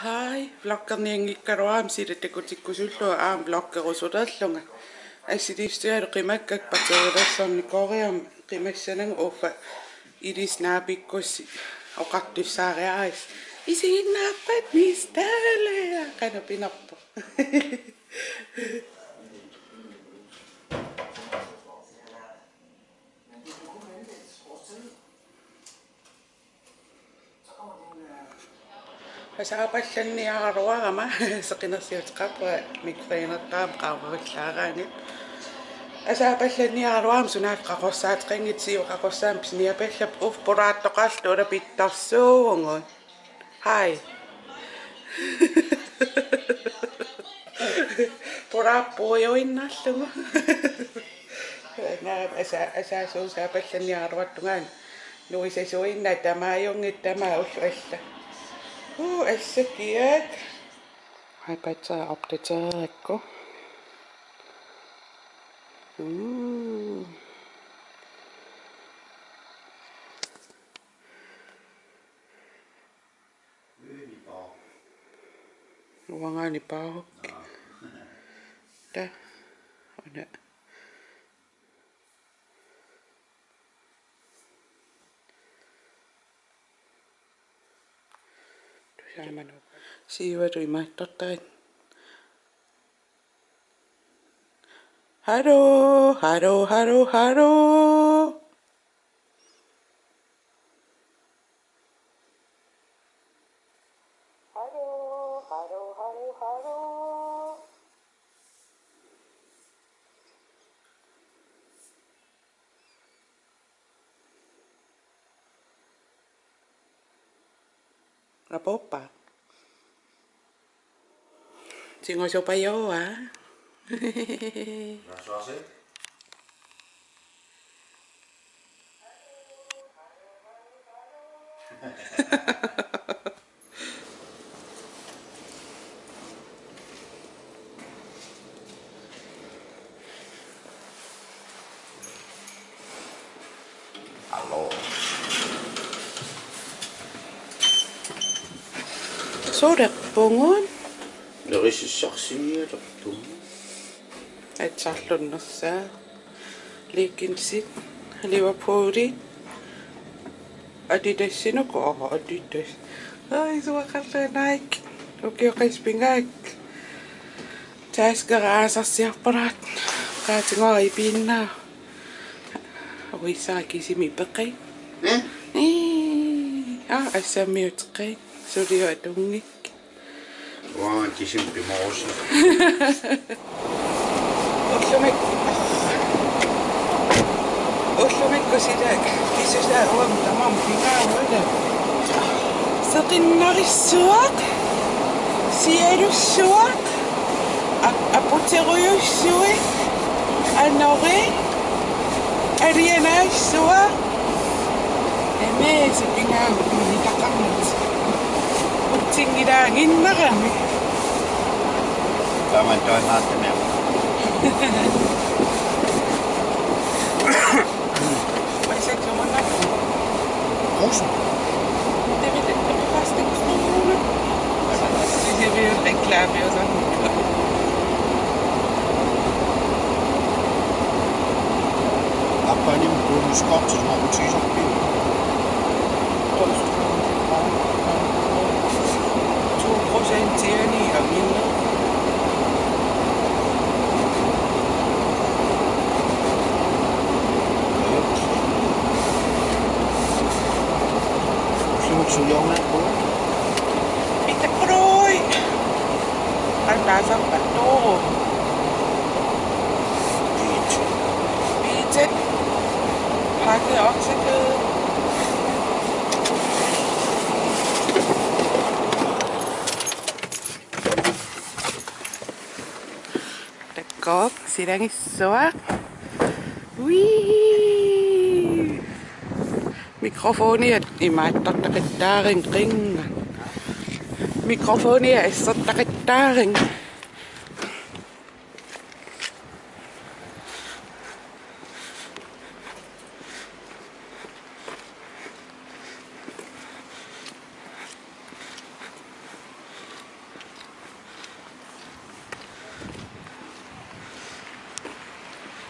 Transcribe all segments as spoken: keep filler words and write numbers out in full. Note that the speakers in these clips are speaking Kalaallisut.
Hej, vloggernianngikkaluarama sila takutikkusullunga aamma vloggerusulerlunga. Assiliissutigalugu qimakkakka paterilersornikooriarama qimassanagu uffa ilissi naapikkussi oqartussaariarisi. Isiginnaarpat Miss Dalager qanoq pinerpoq. Asaapallanniaraluarama seqinersiuteqarpunga mikrofonertarama qaaravallaaraanni. Asaapallanniaraluarama sunaaffa qaqorsaateqanngitsoq, siua qaqorsaamik pisiniapallappoq, uffa pulaartoqarluta pittorsuuvugut. Hej. Pulaarpuujuinnarlugu. Naamik asa-, asaasuusaapallanniaraluartungaani. Nuisasuinnaq tamaajunngitsoq tamaat ullut alla. Uu, assakiak. Hej, batteria opdateerakku. Uu. Uangaani paaruk. Ta. Una. Tusaamanu. Siivalu imaattortaat. Hallo, hallo, hallo, hallo. Hallo, hallo, hallo, hallo. Apuuppa. Tigusupajua. Hallo. Soorlu punnguit. Nerissarsinngilarput. Atsarlunnersaa. Legendsit. Liverpoolit. Adidasinut, oho, Adidas. Ai, suaqarlaa Nike. Ukioqaspingaak. Taskeraasarsiarpalaat. Qaatigua ipiinnaa. Uissaa kisimi peqai. Eh? Ii. Aa, assammiuteqai. Suliu atunngik. Uanga kisimi pimoorussi. Ullumi. Ullumi kusilaak. Kisusaa uanga tamarmik pingaaruteqaat. Seqinnarissuaq. Sialussuaq. Ap-, aputerujussuit. Anori. Alianaassuaq. Eme, seqinnaaq, nitaqarnit. Utsinngilaannginnarami. Taman toimaattamia. Massakkut sumannaarput. Rosen. Tamatta plastikkuuna. Sivia reklaamiusannik. Aappaanim bonuskort, som har du ti som bil. To procent tiani aminna. Suliornarpoq. Itakkurui. Annaasarpattoq. Pizza. Pizza. Pakke oksekød. Takuuk, silagissuaq. Wii! Mikrofonia imaattortaqattaarpunga. Mikrofonia assertaqattaarpunga.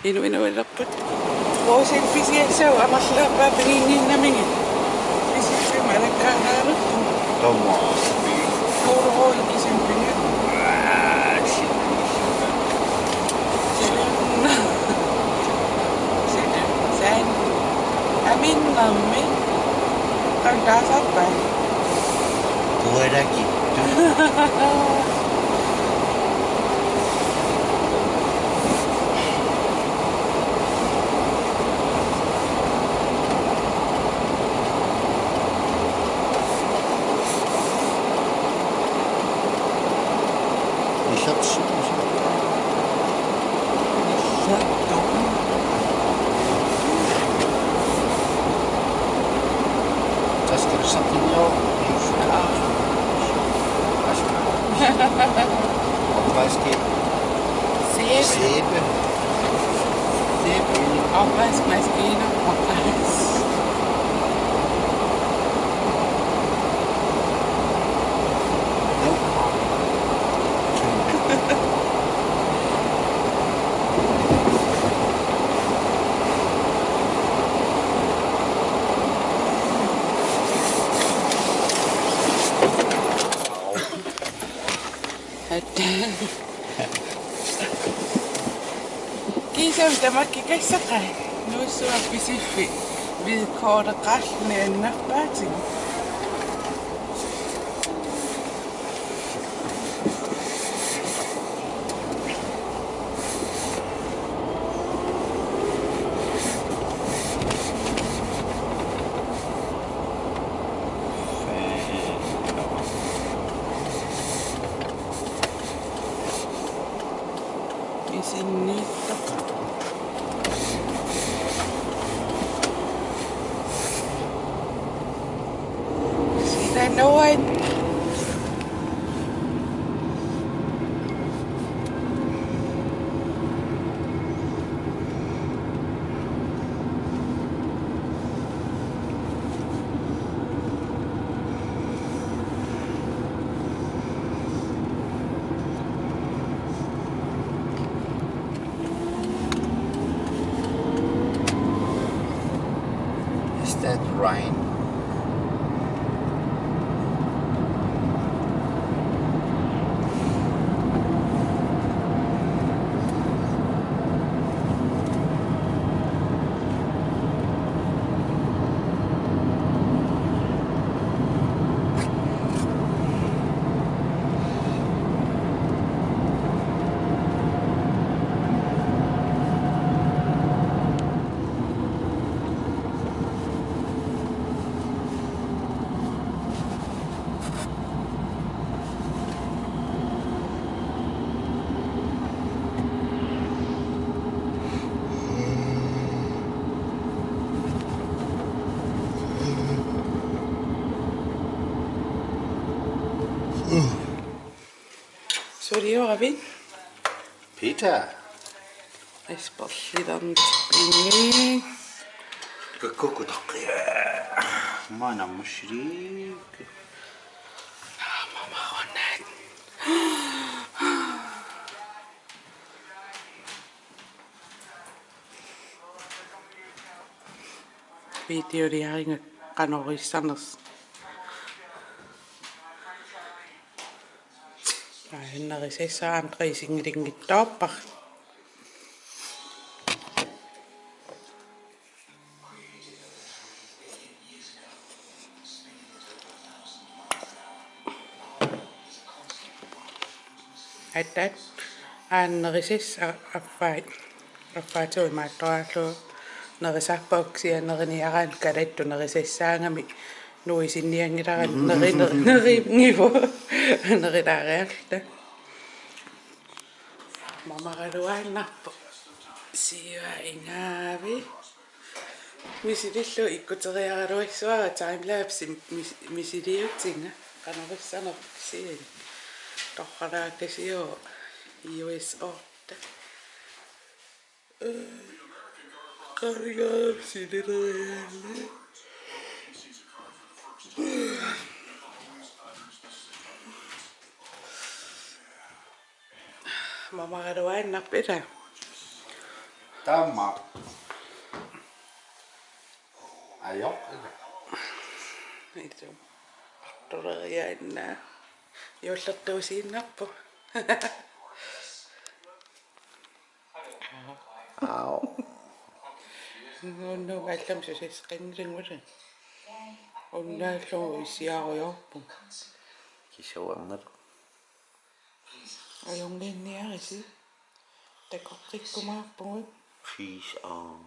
Inu, inu, ilerput. Rosel pisiassaq amerlanerpaaq pigiinninnamigit. Pisiassaq malakkaangaaruttu. Tamaat. Toro ikisimpinga. Saan. Saan. Aminnarmi. Qantaasarpai. Pualakittu. Illersuusi. Illertu. Taskilsartinniu. Opvaski. Sæbe. Sæbe. Sæbe. Opvaskemaskine. Opvask. Kiisa tamakku kassaqai. Nuussuaq pisiffiit. Hvidkorteqarluni annerpaatigut. Isinniittoq. Sila nuan. Is that rain? Suliorami. Peter. Esperlilerni. Kakkuku taqqia. Maana musrik. Mama onat. Videoliariga qanoq issanersoq. Aa, nerisassaq aamma tresingilinngitsoorpara. Aatsaat aamma nerisassaq affaa-, affaatigut imaattoraallugu nerisarpara, kisianni neriniaraanni kalattut nerisassaagami nuisinnianngilara. Mhm. Neri-, neri-, nerinngivoq. Nerilaariarluta. Mamaraluaannarpoq. Siua ingaavi. Misilillugu ikkuteriaraluassuara timelapse mis-, misiliutiga. Qanoq issanersoq kisianni. Torralaakasiuvoq U S otte. Qarigaap sinilerialle. Mamaraluaannarpoq ila. Taama. Ajo. Itu. Artuleriaanna. Juullertuusiinnarpoq. Au. Nunnu allam susiseqinnilinnguli. Unnaallu issiarujoorput. Kisuarnaq. Ajunnginniarisi. Takoqqikkumaarpugut. Peace out.